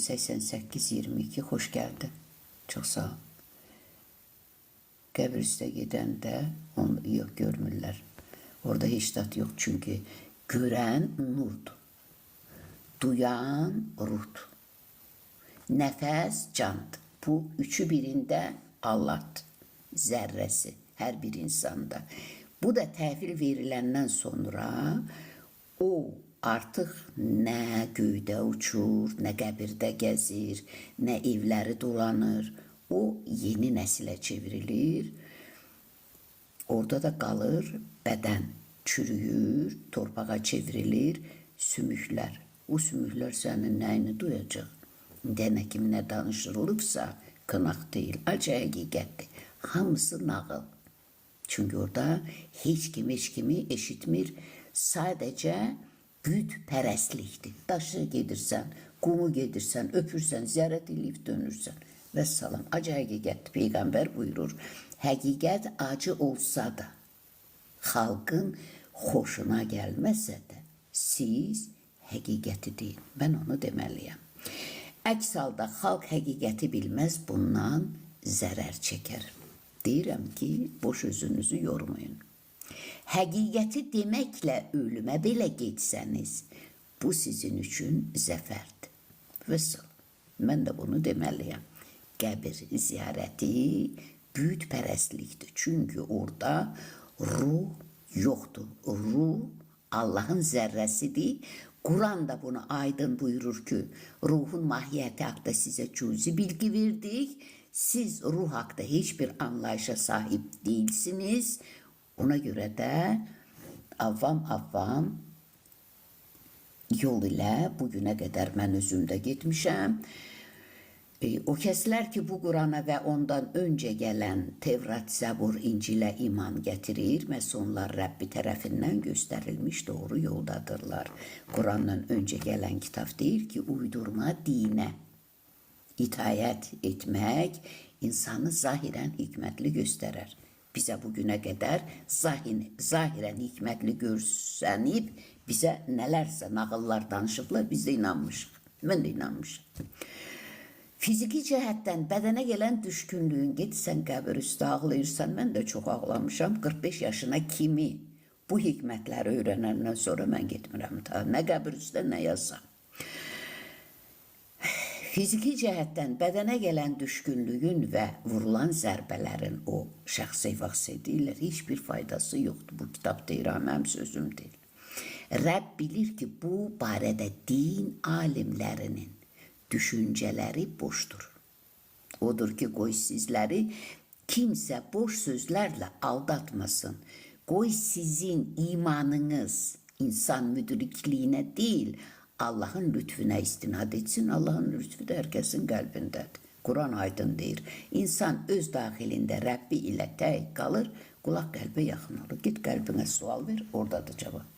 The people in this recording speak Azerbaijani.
88-22, xoş gəldin. Çox sağ ol. Qəbir üstə gedəndə onu yox görmürlər. Orada heç zat yox, çünki görən nurdur. Duyan ruhdur. Nəfəs candır. Bu üçü birində Allahdır. Zərrəsi hər bir insanda. Bu da təhvil veriləndən sonra o artıq nə göydə uçur, nə qəbirdə gəzir, nə evləri dolanır. O yeni nəsilə çevrilir. Orada da qalır bədən çürüyür, torpağa çevrilir, sümüklər. O sümüklər sənin nəyini duyacaq? İndiyənə kimi nə danışılırsa, qınaq deyil, acı həqiqətdir. Hamısı nağıl. Çünki orada heç kim heç kimi eşitmir. Sadəcə bütpərəstlikdir. Daşı gedirsən, qumu gedirsən, öpürsən, ziyarət eləyib dönürsən. Vəssalam. Acı həqiqətdir. Peyğəmbər buyurur. Həqiqət acı olsa da, xalqın xoşuna gəlməsə də, siz həqiqəti deyin. Mən onu deməliyəm. Əks halda xalq həqiqəti bilməz, bundan zərər çəkər. Deyirəm ki, boş özünüzü yormayın. Həqiqəti deməklə ölümə belə getsəniz, bu sizin üçün zəfərdir. Vəssalam. Mən də bunu deməliyəm. Qəbir ziyarəti bütpərəstlikdir. Çünki orada ruh yoxdur. Ruh Allahın zərrəsidir. Quran da bunu aydın buyurur ki, ruhun mahiyyəti haqqında sizə cüzi bilgi verdik. Siz ruh haqqında heç bir anlayışa sahib değilsiniz. Ona görə də avvam-avvam yol ilə bugünə qədər mən özüm də getmişəm. O kəslər ki, bu Qurana və ondan öncə gələn Tevrat, Zəbur, İncilə iman gətirir, məhz onlar Rəbbi tərəfindən göstərilmiş doğru yoldadırlar. Qurandan öncə gələn kitab deyir ki, uydurma dinə itayət etmək insanı zahirən hikmətli göstərər. Bizə bugünə qədər zahirən hikmətli görsənib, bizə nələrsə nağıllar danışıblar, biz də inanmışıq. Mən də inanmışam. Fiziki cəhətdən bədənə gələn düşkünlüyün, getsən qəbir üstə ağlayırsan, mən də çox ağlamışam. 45 yaşına kimi bu hikmətləri öyrənəndən sonra mən getmirəm ta. Nə qəbir üstə, nə yasa. Fiziki cəhətdən bədənə gələn düşkünlüyün və vurulan zərbələrin o şəxsə vaxts edirlər, heç bir faydası yoxdur. Bu kitab deyir, ha, mənim sözüm deyil. Rəbb bilir ki, bu barədə din alimlərinin düşüncələri boşdur. Odur ki, qoy sizləri kimsə boş sözlərlə aldatmasın. Qoy sizin imanınız insan müdrikliyinə deyil, Allahın lütfünə istinad etsin. Allahın lütfü də hər kəsin qəlbindədir. Quran aydın deyir. İnsan öz daxilində Rəbbi ilə tək qalır, qulaq qəlbə yaxın olur. Get qəlbinə sual ver, oradadır cavab.